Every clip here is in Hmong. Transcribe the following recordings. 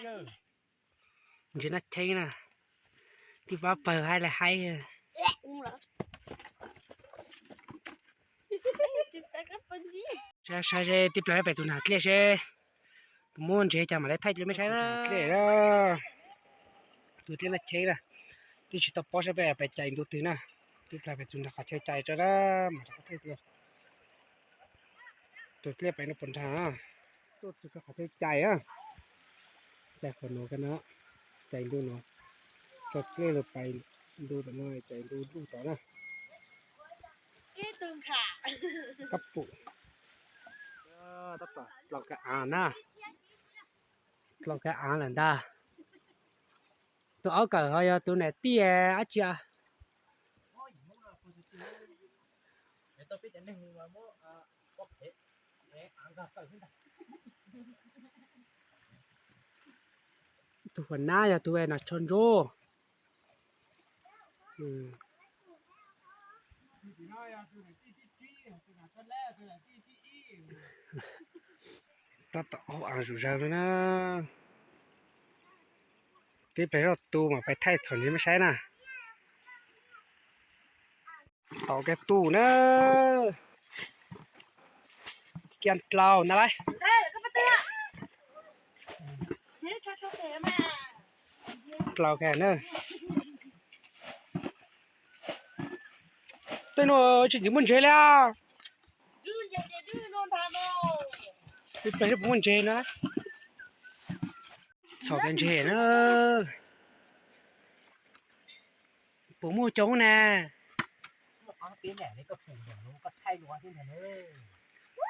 Ntses noj cheeb na, tib pab pawg haib li haib. Saib seb tib plag peb pem tus nag dliaj seb puas muaj ntses cas mam li thaij rau mej saib na. Dliaj na, tus dliaj noj cheeb na, twb tsis tau paub saib peb pem cais ntu twg na. Tib plag pem tus nag qhov chaw cais rau na, mam rov qab thaij. Tus dliaj pem no puas nrag na, tuaj txug qhov chaw cais na. Cais qhov no, cais ntu no, tso dliaj lug pais ntu tom no, cais ntu lug tod na. Kab pum, tab tom dlhau kawg av na, dlhau kawg av lawm ntag. Tus aub kawm ho yog tus niam tij dab tsi? Tus huas nab yog tus no tsho ntsuab. Tab tom aub av zuj zus na. Tib plag zoj tu mam pais thaij txhom ntses mej saib na. Tau kiag tus na. Kiag dlau na lawm. Dlau kiag na. Tej nuav tsis txwm muaj ntses li. Tib plag puas muaj ntses na. Txhom kiag ntses na. Puas muaj coob na?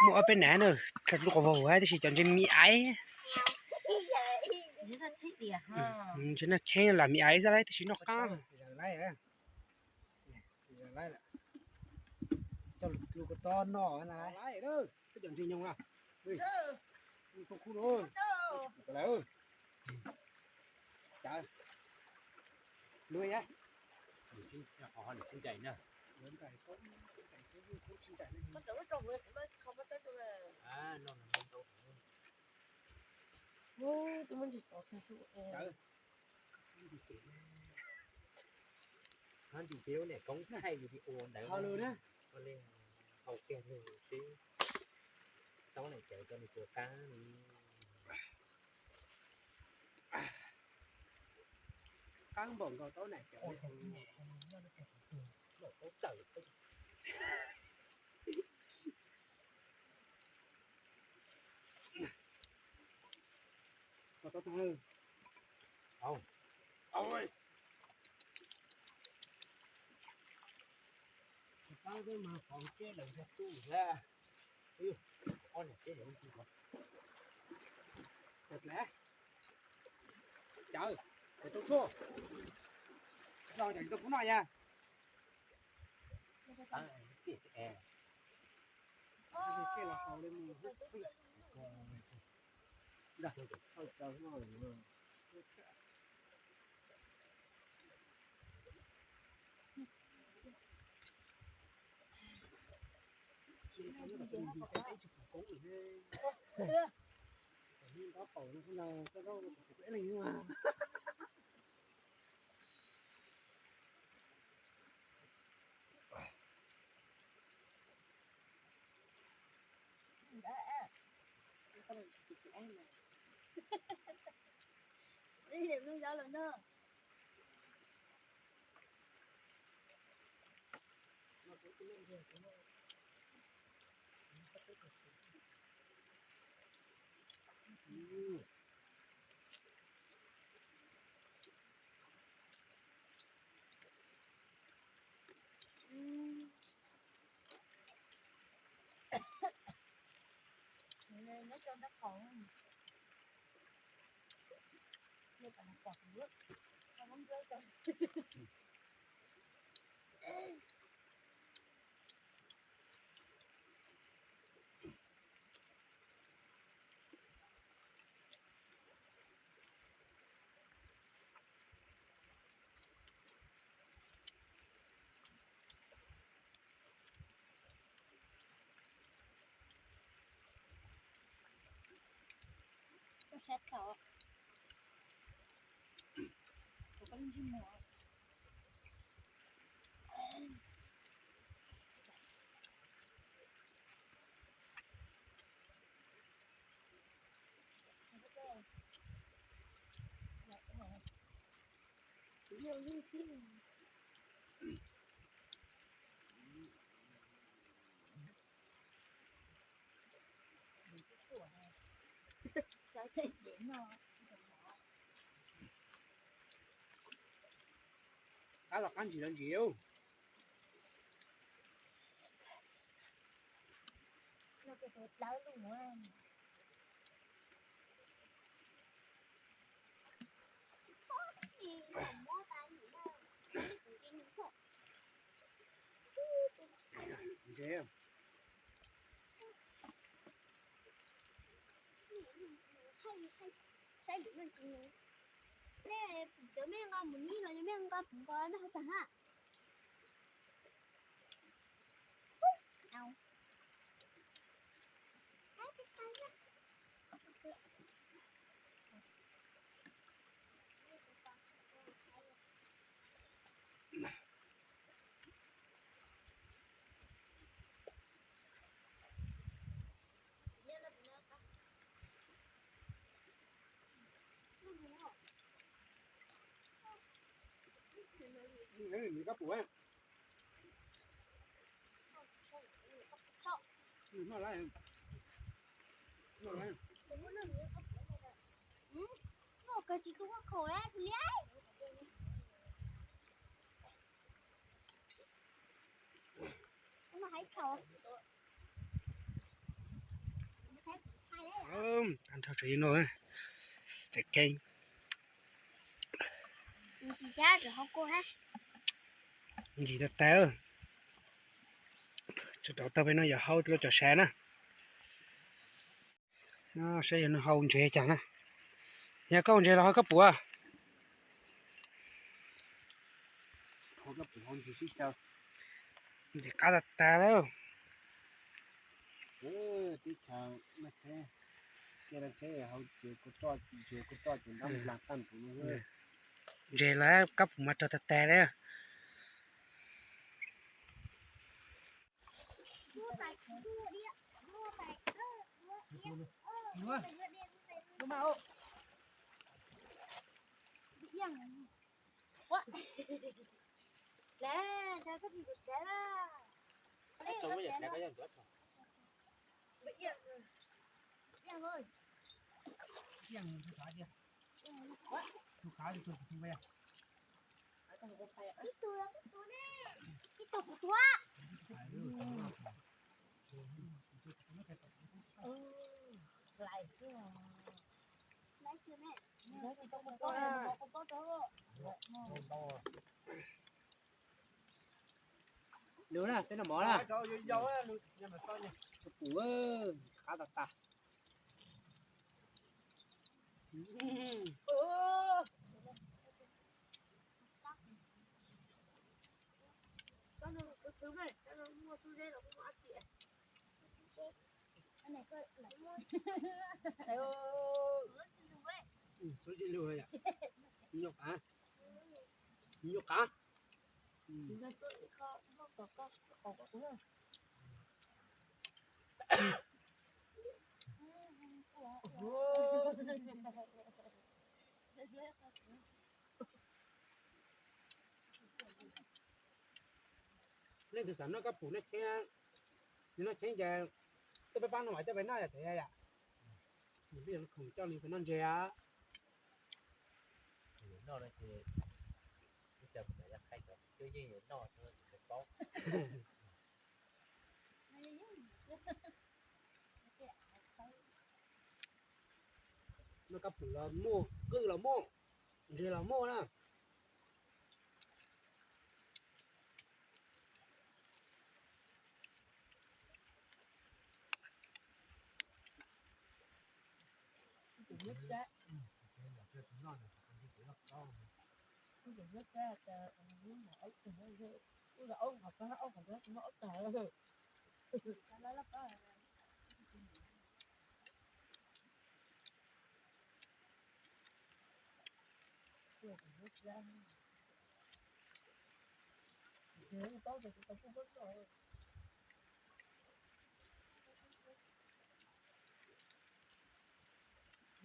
Muaj ob peb nam na, lub qhov vog tab sis cov ntses mi aiv. Ntses noj cheeb lam mi aiv xwb lawm tab sis noj qab. Hab ntim peb lub niam koob thaij video ntawd, hau kiag nws seb taub nam cawv rau nws puas qab li. Qab npaum nkaus taub nam cawv. Cawv, cawv tau tshuaj. Tsis tau pub noj ya. Koj sab khaum. Qab los qab ntsis los ntsis. Ntses. Saib lwm no tsis nws. Nej cov mej nqa mus nib los yog mej nqa puv nqa noj hauv tag na. Noj lawm, noj lawm. Noj kawg tsis tu huab khaum li. Nrhau tsev no, tsev keeb. Ntsis tag tag, tsuas rau tag pem no yog hau lub cov sav na. Saib yog nws hau ntses cas na. Yog koj hau ntses los hau koj puav? Ntxim qab tag tag lawm. Ntses los koj puav mas rau tag tag lawm. Nws na, peb noj mov na. Pum, qab tas tas. Nyuj qav, nyuj qav. Leej twg xav noj kab pum noj cheeb, noj cheeb ces tuaj peb pab noj mas coj peb noj yom, yog khoom coj li peb noj ntses. Noj kab pum los muaj, qwj los muaj, ntses los muaj na. Kuv lub plab, kuv paub tias kuv tau kuj pob toj.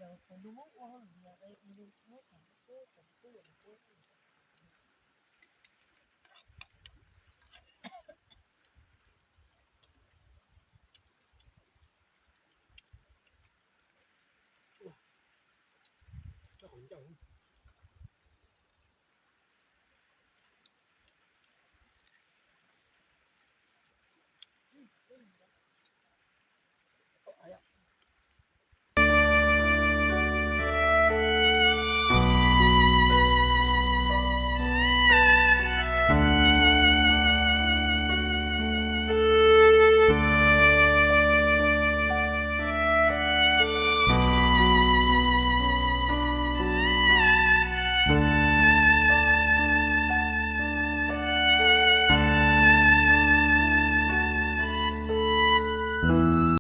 Yog kuv lub Hmoob ua hauj lwm no, kuv lub thaum kuv tub, thaum kuv tub yog kuv tub. Tsob qos ncauj.